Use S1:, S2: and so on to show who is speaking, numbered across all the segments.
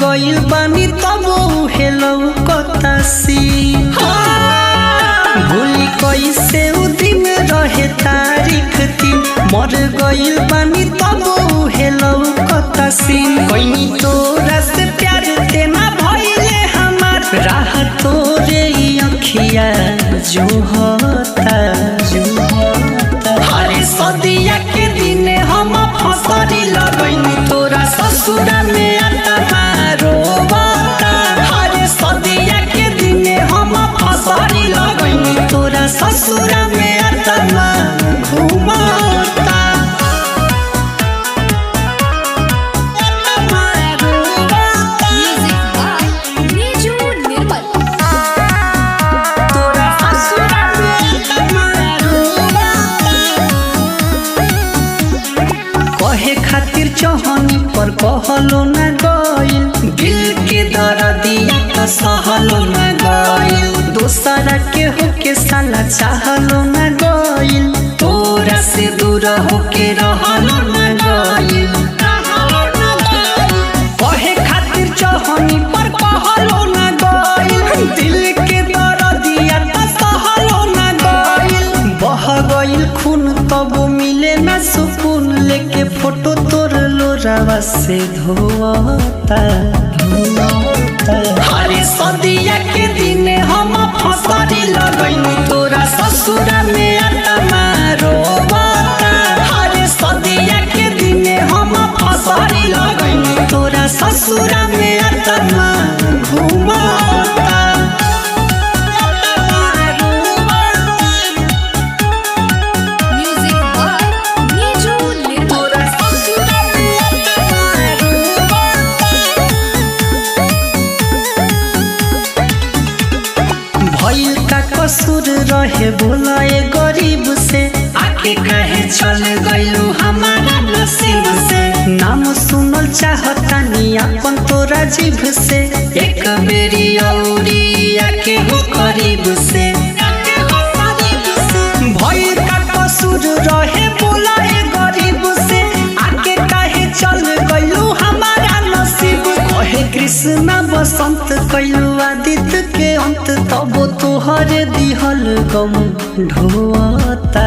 S1: गइल बानी तब उहे लौकतासी। भूली कैसे उ दिन रहे तारीख तीन, मर गइल बानी तब उहे लौकतासी। कइनी तोरा से प्यार तेना भइले हमार, राह तोरे ई अखिया जो होता जो होता। हरे सदिया के दिन हम फसरी लगैनी तोरा ससुरा में आत्मा रोवता। हरे सदिया के दिन हम फसरी लगैनी तोरा ससुरा में आत्मा घुमता। आत्मा रोवता।
S2: Music by Niju Nirmal.
S1: तोरा ससुरा में आत्मा रोवता। कहे खातिर चहनी पर कहलो न गइल, दिल के दर्दिया त सहलो न गइल। दोसरा के होके साला चाहलो न गइल, तोरा से दूर होके रहलो न गइल। कहे खातिर चहनी पर कहलो न गइल, दिल के दर्दिया त सहलो न गइल। बह गइल खून तब मिले ना सुकून, लेके फोटो तोर लोरावा से धोता धोता। हरे सदिया के दिन हम फसरी लगैनी तोरा ससुरा में आत्मा रोवता। हरे सदिया के दिन हम फसरी लगैनी तोरा ससुरा में आत्मा घुमता। आत्मा रोवता।
S2: Music by Niju Nirmal.
S1: तोरा ससुरा में आत्मा रोवता। भइल का कसूर रहे बोला ए गरीब से, आके कहे चल गइलू हमारा नसीब से। नाम सुनल चाहतानी अपन तोरा जीभ से, एक बेरी औरी आके हो करीब से। भइल का कसूर रहे बोला ए गरीब से, आके काहे चल गइलू हमारा नसीब। कहे कृष्णा बसंत कैलू आदित्य के अंत, तब तोहरे दिहल गम ढोता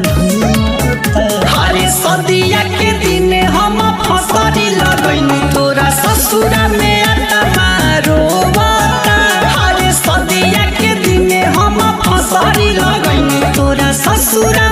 S1: ढोता। हरे सदिया के दिन हम फसरी लगैनी तोरा ससुरा में आत्मा रोवता। हरे सदिया के दिन हम फसरी लगैनी तोरा ससुरा